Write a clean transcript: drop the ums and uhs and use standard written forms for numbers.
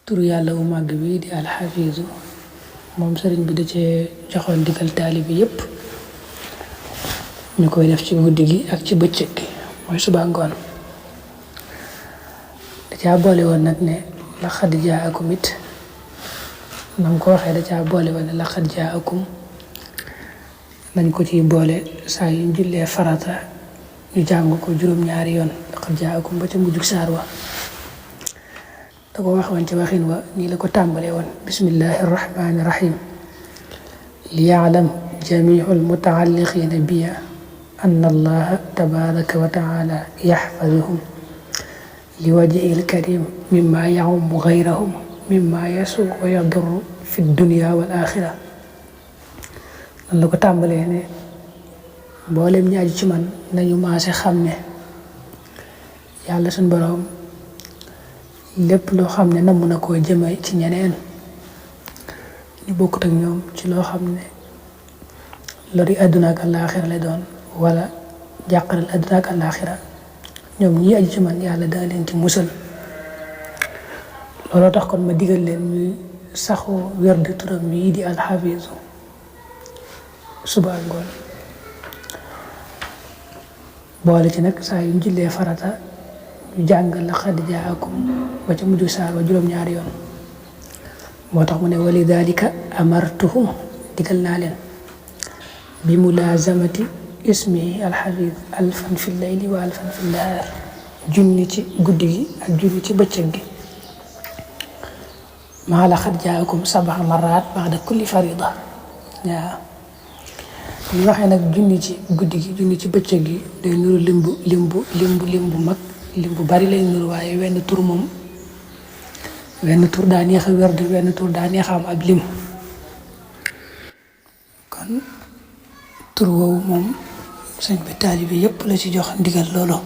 turu yàlla wu màgg bi di alxafiisu moom sëriñ bi da cee joxoon digal taalibe yépp ñu koy def ci guddi gi ak ci bëccëg gi mooy suba ngoon da caa boole woon nag ne laqad jaakum it nam ko waxee da caa boole woon ne laqad jaakum nañ ko ciy boole saa yu jullee farata ñu jàng ko juróom-ñaari yoon laqad jaakum ba ca mujjug saar wa da ko wax woon ci waxin wa nii la ko tàmbalee woon bismillahi arrahmani irrahim liyaalam jamiu almutaalliqina biya anna allaha tabaraka wa taala yaxfaduhum liwajhi alkarim mimma yaum gayrahum mimma yasu wa yadurru fi dunya wal axira nan la ko tàmbalee ne mboolem ñi aju ci man nañu maase xam ne yàlla suñ boroom lépp loo xam ne namm na koo jëme ci ñeneen ñu bokkut ak ñoom ci loo xam ne lori àdduna ak àllaaxira lay doon wala jàqaral àdduna ak àllaaxira ñoom ñi aju ci man yàlla daa leen ci musal looloo tax kon ma digal leen ñuy saxoo werdu turam yi di alxafiisu suba ak ngoon boole ci nag saa yu jullee farata ñu jàng laqad jaakum ba ca mujj saar wa juróom-ñaari yoon moo tax mu ne walidalika amartuhum digal naa leen bi mulazamati ismi alxafiis alfan fi layli wa alfan fi nahaar junni ci guddi gi ak junni ci bëccëg gi maa laqad jaakum sab'a marrat ba'da kulli farida waaw ñu waxee nag junni ci guddi gi junni ci bëccëg gi day nuru limbu mag lim bu bari lay nuru waaye wenn tur moom wenn tur daa neex a werd wenn tur daa neex a am ab lim kon tur woowu moom sëñ bi taalibe yépp la ci jox ndigal loolu